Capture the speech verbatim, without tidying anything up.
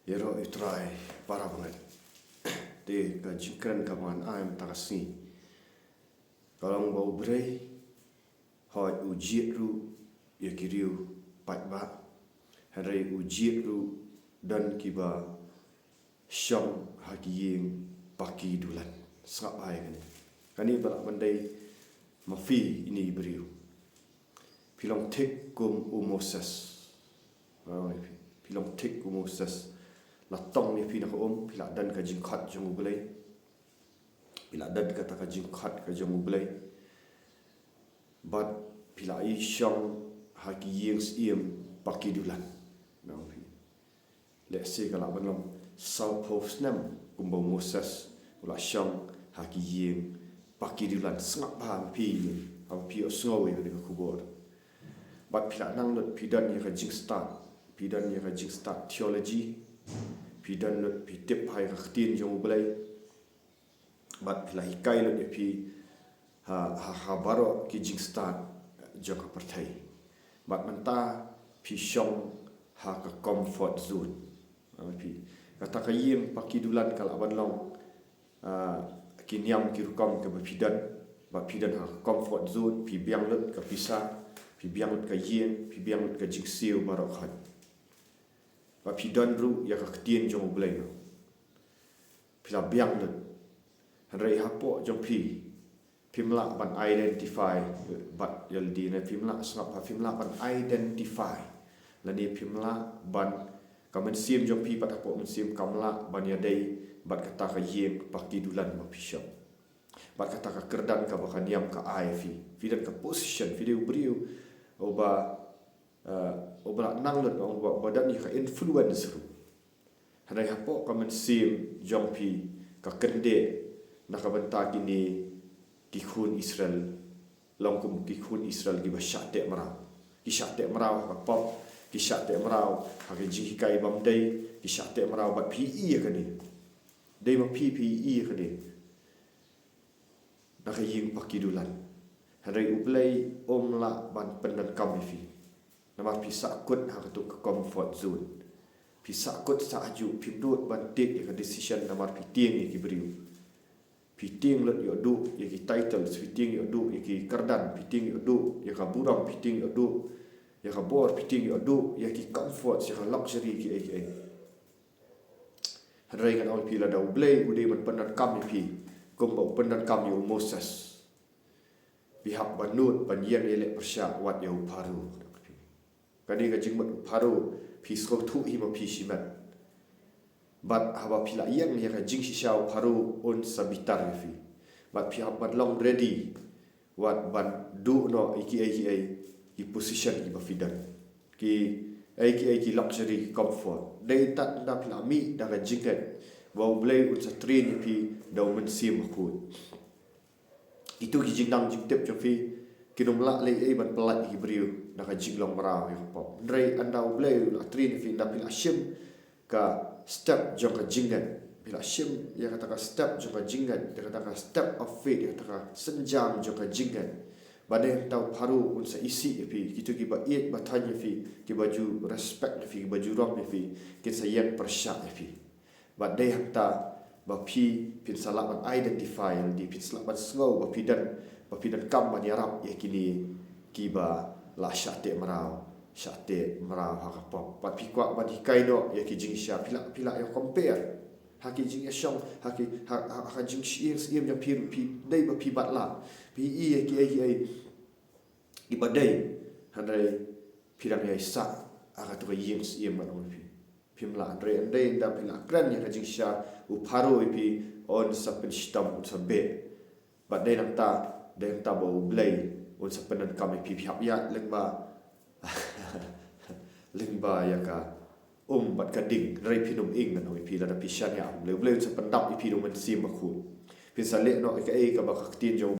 Ïaroh ïa U Trai para bangeit. Te ka jingkren kaba ngan ai mynta ka sngi ka long ba U Blei hooid u jied ruh ïa ki riew paidbah, hynrei u jied ruh don kiba shong ha ki ïing paki dulan. Sngap bha ïa kane. Kane ba lah ban dei ma phi ine i briew. Phi long thik kum u Moses. Phi long thik kum u Moses. La tong ïa phi na ka um, phi la don ka jingkhot jong U Blei. Phi la don kata ka jingkhot ka jong U Blei. Bad phi la ïa shong ha ki ïing syiem paki dulan. Lehse ka lah ban long sawphew snem kumba u Moses u la shong ha ki ïing paki dulan. Sngap bha ma phi, haba phi ïohsngew ïa kane ka khubor. Bad phi la nang lut, phi don ïa ka jingstad, phi don ïa ka jingstad theology, phi don lut, phi tip ha ïa ka ktien jong U Blei. Bad phi la hikai lut ïa phi ha, ha, ha baroh ki jingstad jong ka pyrthei. Bad mynta phi shong ha ka comfort zone. Phi, kata ka ïing paki dulan ka lah ban long, ah, ki niam ki rukom kaba phi don. Bad phi don ha ka comfort zone, phi biang lut ka pisa, phi biang lut ka ïing, phi biang lut ka jingsiew baroh khoit. Bad phi don ruh ïa ka ktien jong U Blei noh. Phi la biang lut. Hynrei hapoh jong phi, phim lah ban identify bad ïa lade, ne phim lah, sngap bha, phim lah ban identify. Lane phim lah ban, ka mynsiem jong phi bad hapoh mynsiem kam lah ban ïadei bad kata ka ïing paki dulan ba phi shong. Bad kata ka kyrdan kaba ka niam ka ai ïa phi. Phi don ka position, phi dei u briew uba, eh, uba lah nang lut, uba, uba don ïa ka influence ruh. Hynrei hapoh ka mynsiem jong phi, ka kyndit na ka bynta kine ki khun Israel, long kum ki khun Israel kiba shah teh mraw. Ki shah teh mraw ha ka pop, ki shah teh mraw ha ka jinghikai bym dei, ki shah teh mraw, bad phi ïohi ïa kane. Dei ma phi, phi ïohi ïa kane. Na ka ïing paki dulan. Hynrei U Blei um lah ban pyndonkam ïa phi. Namar phi sahkut ha kato ka comfort zone. Phi sahkut sah ju, phim duh ban take ïa ka decision namar phi tieng ïa ki briew. Phi tieng lut ïoh duh ïa ki titles, phi tieng ïoh duh ïa ki kyrdan, phi tieng ïoh duh ïa ka burom, phi tieng ïoh duh ïa ka bor, phi tieng ïoh duh ïa ki comfort, ïa ka luxury, ki ei ki ei. Hynrei ngan ong ïa phi, lada U Blei u dei ban pyndonkam ïa phi kumba u pyndonkam ïa u Moses, phi hap ban nud ban ïeng ïaleh pyrshah wat ïa u Pharaoh. Kane ka jingmut u Pharaoh, phi sngewthuh hi ma phi shimet. Bad haba phi la ïeng ïa ka jingshisha, u Pharaoh un sa bitar ïa phi. Bad phi hap ban long ready wat ban duh noh ïa ki ei ki ei ki position kiba phi don, ki ei ki ei ki luxury, ki comfort. Dei tad ynda phi la mih da ka jingngeit ba U Blei un sa train ïa phi da U Mynsiem Bakhuid. Kito ki jingnang jingtip jong phi kin ym lah leh ei ban pyllait ïa ki briew na ka jinglong mraw ïa ka pop. Hynrei ynda U Blei u la train ïa phi, ynda phi la shim ka step jong ka jingngeit, phi la shim ïa kata ka step jong ka jingngeit, ïa kata ka step of faith, ïa kata ka synjam jong ka jingngeit, ba dei hangta u Pharaoh un sa isih ïa phi, kito kiba ïeit ba thaiñ ïa phi, kiba ju respect ïa phi, kiba ju rom ïa phi, kin sa ïeng pyrshah ïa phi. Bad dei hangta ba phi phin sa lah ban identify ïa lade, phin sa lah ban sngew ba phi don, ba phi donkam ban ïarap ïa kine kiba la shah teh mraw, shah teh mraw ha ka pop. Bad phi kwah ban hikai noh ïa ki jingshisha, phi lah, phi lah ïa compare ha ki jingïashong, ha ki, ha, ha, ha ka jingshah ïing syiem jong phi ruh, phi dei ba phi batla, phi ïohi ïa ki ei ki ei kiba dei, hynrei phi dang ïai sah ha kato ka ïing syiem, ngan ong ïa phi. Phim lah, hynrei ynda phi la kren ïa ka jingshisha, u Pharaoh ïa phi un sa pynshitom, un sa beh. Bad dei nangta, dei nangta ba U Blei un sa pyndonkam ïa phi, phi hap ïaid lyngba, lyngba ïa ka um bad ka ding, hynrei phin ym ing, ngan ong ïa phi, lada phi shaniah ha U Blei, U Blei un sa pyndap ïa phi da U Mynsiem Bakhuid. Phin sa leh noh ïa kaei kaba ka ktien jong